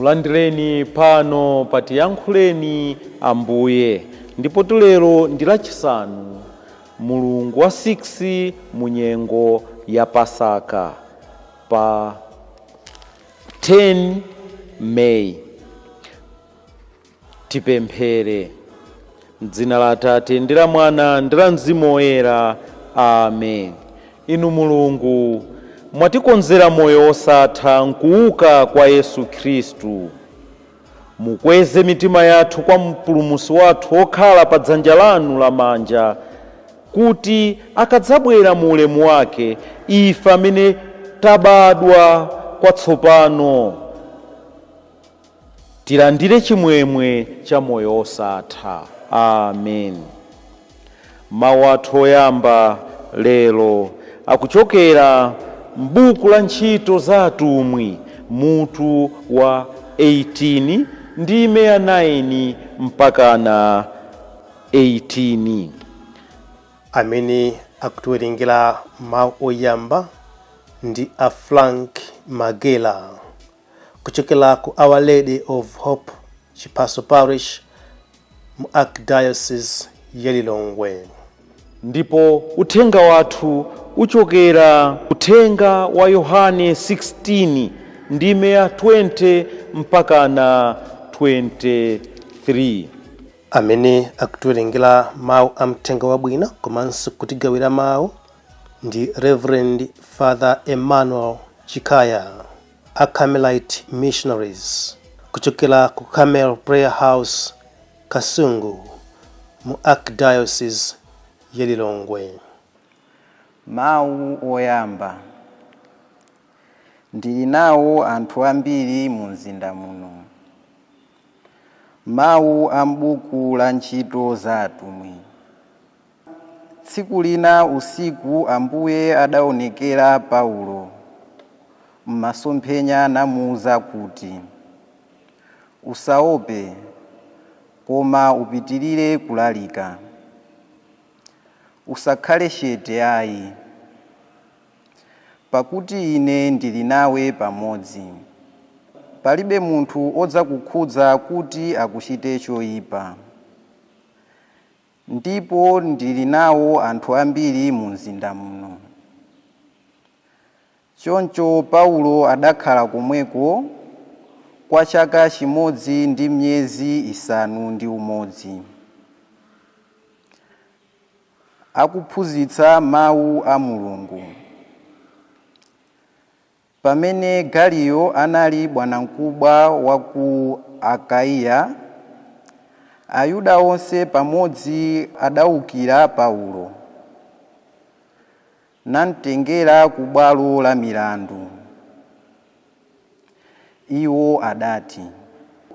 Tikulandireni pano pa Tiyankhuleni Ambuye. Ndipo lero ndi Lachisanu, mulungu wa 6 mu nyengo ya Pasaka, pa 10 Meyi. Tipemphere. M'dzina la Atate, ndi la Mwana, ndi la Mzimu Woyera. Amen. Inu Mulungu, mwatikonzera moyo wosatha nkuuka kwa Yesu Khristu. Mukweze mitima yathu kwa Mpulumutsi wathu wokhala pa dzanja lanu lamanja, kuti akadzabwera mu ulemu wake, ife amene tabadwa kwatsopano tilandire chimwemwe cha moyo wosatha. Amen. Mawu athu oyamba lero akuchokera m'buku la Ntchito za Atumwi, mutu wa 18, ndime ya 9 mpakana 18. Amene akutiwerengera mawu oyamba ndi a Frank Magela kuchokera ku Our Lady of Hope Chiphaso Parish mu Archdiocese ya Lilongwe. Ndipo uthenga wathu uchokera uthenga wa Yohane 16, ndime ya 20 mpakana 23. Amene akutiwerengera mawu a mthenga wabwino komanso kutigawira mawu ndi Reverend Father Emmanuel Chikaya a Carmelite Missionaries kuchokera ku Carmel Prayer House, Kasungu, mu Archdiocese ya Lilongwe. Mawu oyamba. Ndili nawo anthu ambiri mu mzinda muno. Mawu a m'buku la Ntchito za Atumwi. Tsiku lina usiku Ambuye adaonekera Paulo m'masomphenya namuwuza kuti, "Usaope, koma upitirire kulalika. Usakhale chete ayi, pakuti ine ndili nawe pamodzi. Palibe munthu odzakukhudza kuti akuchite choyipa. Ndipo ndili nawo anthu ambiri mu mzinda muno." Choncho Paulo adakhala komweko kwa chaka chimodzi ndi miyezi 6, akuphunzitsa mawu a Mulungu. Pamene Galiyo anali bwanamkubwa wa ku Akaiya, Ayuda onse pamodzi adawukira Paulo namtengera ku bwalo la milandu. Iwo adati,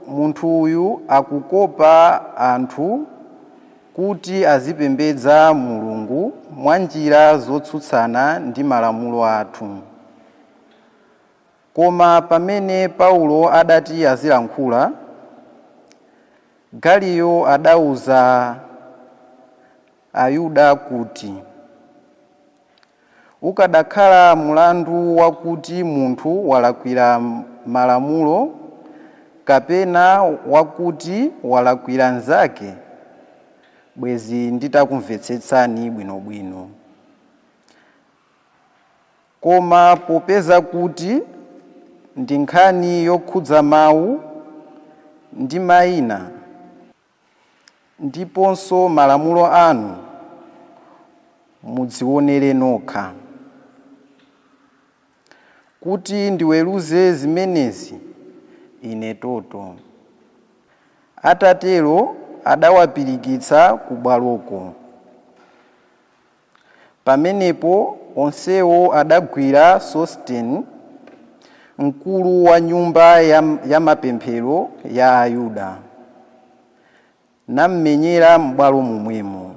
"Munthu uyu akukopa anthu kuti azipembedza Mulungu mwa njira zotsutsana ndi malamulo athu." Koma pamene Paulo adati azilankhula, Galiyo adawuza Ayuda kuti, "Ukadakhala mulandu wakuti munthu walakwira malamulo kapena wakuti walakwira nzake, bwezi nditakumvetsetsani bwinobwino. Koma popeza kuti ndi nkhani yokhudza mawu ndi mayina ndiponso malamulo anu, mudzionere nokha. Kuti ndiweruze zimenezi, ine toto." Atatero adawapirikitsa ku bwaloko. Pamenepo onsewo adagwira Sostene, mkulu wa nyumba ya mapemphero ya Ayuda, nammenyera m'bwalo momwemo.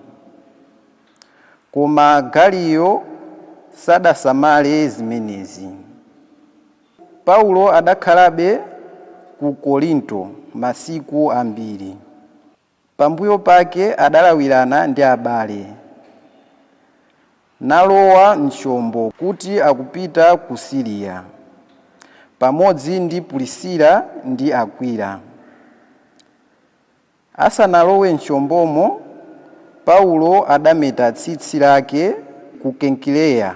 Koma Galiyo sadasamale zimenezi. Paulo adakhalabe ku Korinto masiku ambiri. Pambuyo pake adalawirana ndi abale, nalowa mchombo kuti akupita ku Siriya. pamodzi ndi Pulisila ndi Akwila. Asanalowe mchombomo, Paulo adameta tsitsi lake ku Kenkileya,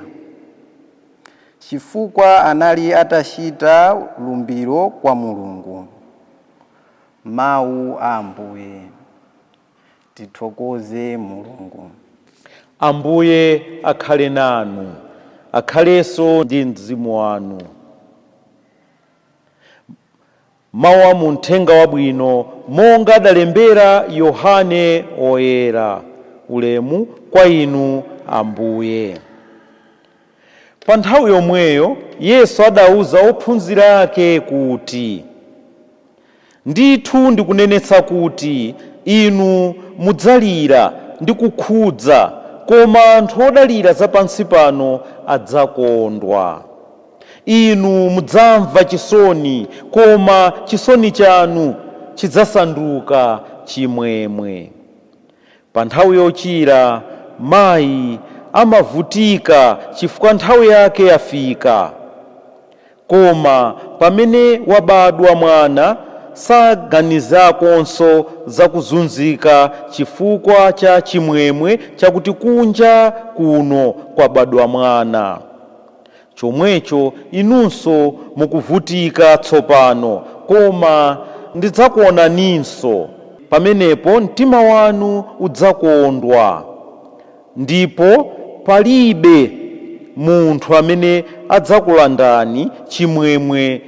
chifukwa anali atachita lumbiro kwa Mulungu. Mawu a Ambuye. Tithokoze Mulungu. Ambuye akhale nanu, akhalenso ndi mzimu wanu. Mawu a muthenga wabwino monga adalembera Yohane Oyera. Ulemu kwa inu Ambuye. Pa nthawi yomweyo Yesu adawuza ophunzira ake kuti, ndithu ndikunenetsa kuti inu mudzalira ndi kukhudza, koma anthu odalira zapansi pano adzakondwa. Inu mudzamva chisoni, koma chisoni chanu chidzasanduka chimwemwe. Pa nthawi yochira mayi amavutika chifukwa nthawi yake yafika, koma pamene wabadwa mwana saganizakonso zakuzunzika chifukwa cha chimwemwe chakuti kunja kuno kwabadwa mwana. Chomwecho inunso mukuvutika tsopano, koma ndidzakuonaninso. Pamenepo mtima wanu udzakondwa, ndipo palibe munthu amene adzakulandani chimwemwe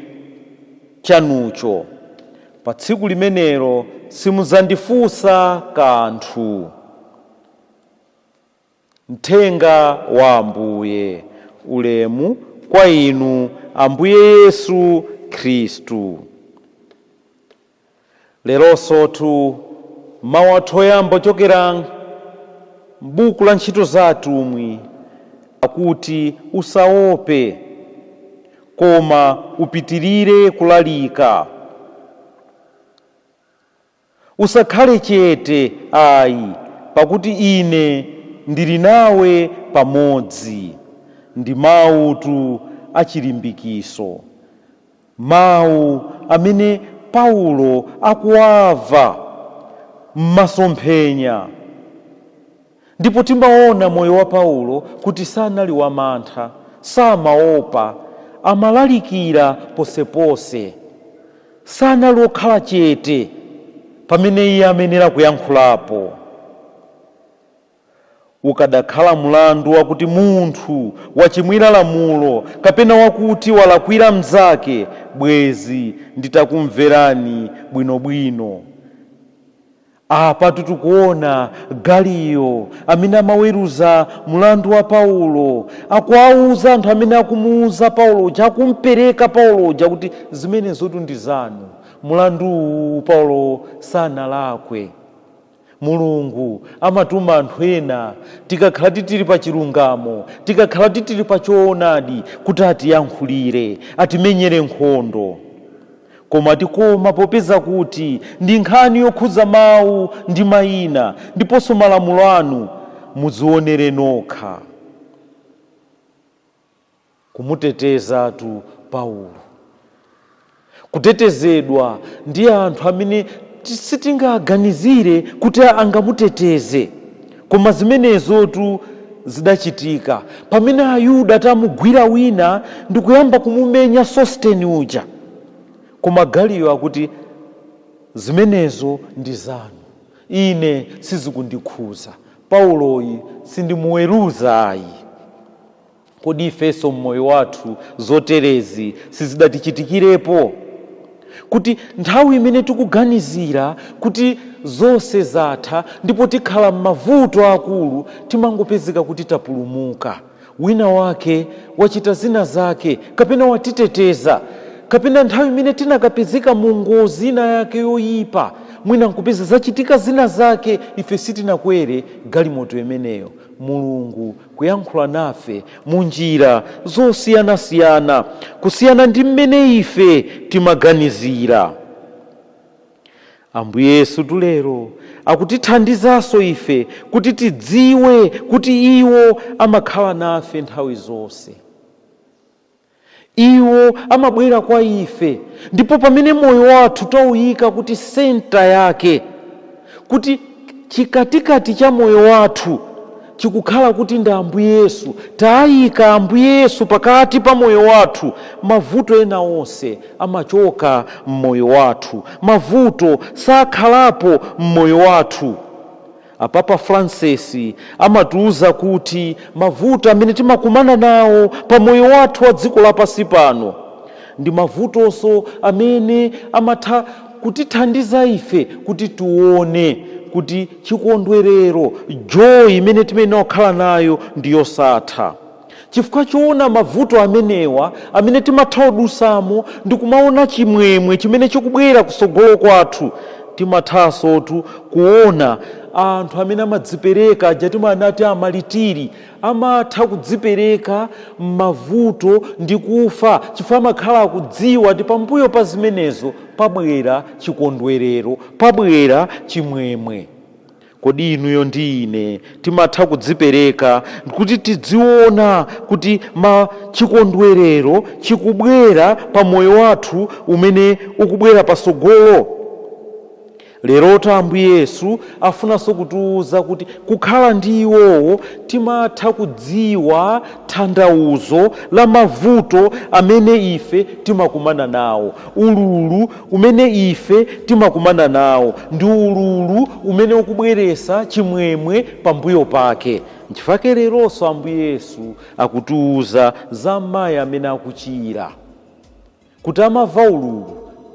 chanucho. Pa tsiku limenelo simudzandifunsa kanthu. Mthenga wa Ambuye. Ulemu kwa inu Ambuye Yesu Khristu. Leronso mawu athu oyamba ochokera m'buku la ntchito za atumwi akuti, usaope, koma upitirire kulalika. Usakhale chete ayi, pakuti ine ndili nawe pamodzi. Ndi mawutu achilimbikiso, mawu amene Paulo akuwamva m'masomphenya. Ndipo timaona moyo wa Paulo kuti sanali wamantha, samaopa, amalalikira posepose, sanali okhala chete pamene iye amenera kuyankhulapo. Ukadakhala mulandu wakuti munthu wachimwira lamulo kapena wakuti walakwira mnzake, bwezi nditakumverani bwinobwino. Apa tikuona Galiyo amene amaweruza mulandu wa Paulo akuwauza anthu amene akumuuza Paulo uja, akumpereka Paulo uja kuti zimenezotu ndi zanu, mulanduwu Paulo sanalakwe. Mulungu amatuma anthu ena tikakhala titili pa chilungamo, tikakhala titili pa choonadi, kuti atiyankhulire, atimenyere nkhondo. Koma tikoma popeza kuti ndi nkhani yokhuza mawu ndi mayina ndiponso malamulo anu, muzionere nokha. Kumutetezatu Paulo, kutetezedwa ndi anthu amene sitingaganizire kuti angamuteteze, koma zimenezotu zidachitika pamene Ayuda atamugwira wina ndikuyamba kumumenya Sosteni uja. Koma Galiyo akuti zimenezo ndi zanu, ine sizikundikhuza, Pauloyi sindimuweruza ayi. Kodi ifenso mmoyo wathu zoterezi sizidatichitikirepo, kuti nthawi imene tikuganizira kuti zonse zatha ndipo tikhala m'mavuto akulu, timangopezeka kuti tapulumuka, wina wake wachita zina zake kapena watiteteza, kapena nthawi imene tinakapezeka mu ngozi ina yake yoyipa, mwina nkupeza zachitika zina zake, ife sitinakwere galimoto imeneyo. Mulungu kuyankhula nafe mu njira zosiyanasiyana, kusiyana ndi mmene ife timaganizira. Ambuye Yesu tulero akutithandizanso ife kuti tidziwe kuti iwo amakhala nafe nthawi zonse. Iwo amabwera kwa ife, ndipo pamene moyo wathu tawuyika kuti center yake, kuti chikatikati cha moyo wathu chikukhala kuti ndi Ambuye Yesu, tayika Ambuye Yesu pakati pa moyo wathu, mavuto ena onse amachoka mmoyo wathu, mavuto sakhalapo mmoyo wathu. Apapa Francis amatiuza kuti mavuto amene timakumana nawo pa moyo wathu wa dziko lapansi pano ndi mavutonso amene amatha kutithandiza ife kuti tione kuti chikondwerero, joy imene timayenera kukhala nayo ndi yosatha, chifukwa choona mavuto amenewa amene timatha kudusamo ndi kumaona chimwemwe chimene chikubwera kusogolo kwathu. Timathansotu kuona anthu amene amadzipereka aja timanati amalitiri, amatha kudzipereka m'mavuto ndi kufa chifukwa amakhala akudziwa kuti pambuyo pa zimenezo pabwera chikondwerero, pabwera chimwemwe. Kodi inuyo ndi ine timatha kudzipereka kuti tidziona kuti ma chikondwerero chikubwera pa moyo wathu umene ukubwera pasogolo? Leroto Ambuye Yesu afunanso kutiuza kuti kukhala ndi iwowo timatha kudziwa tanthauzo la mavuto amene ife timakumana nawo. Ululu umene ife timakumana nawo ndi ululu umene ukubweresa chimwemwe pambuyo pake. Nchifukwa leronso Ambuye Yesu akutiuza za mayi amene akuchira, kuti amava ululu,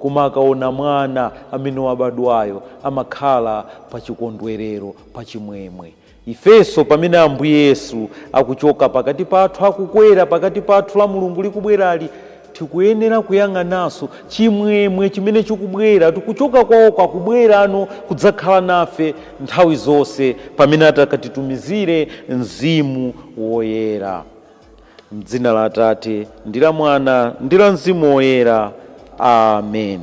koma akaona mwana amene wabadwayo amakhala pa chikondwerero, pa chimwemwe. Ifenso pamene Ambuye Yesu akuchoka pakati pathu, akukwera pakati pathu la Mulungu likubwerali, tikuyenera kuyang'ananso chimwemwe chimene chikubwera tikuchoka kwawo, akubwerano kudzakhala nafe nthawi zonse pamene atakatitumizire Mzimu Woyera. Mdzina la Atate ndi la Mwana ndi la Mzimu Woyera, amen.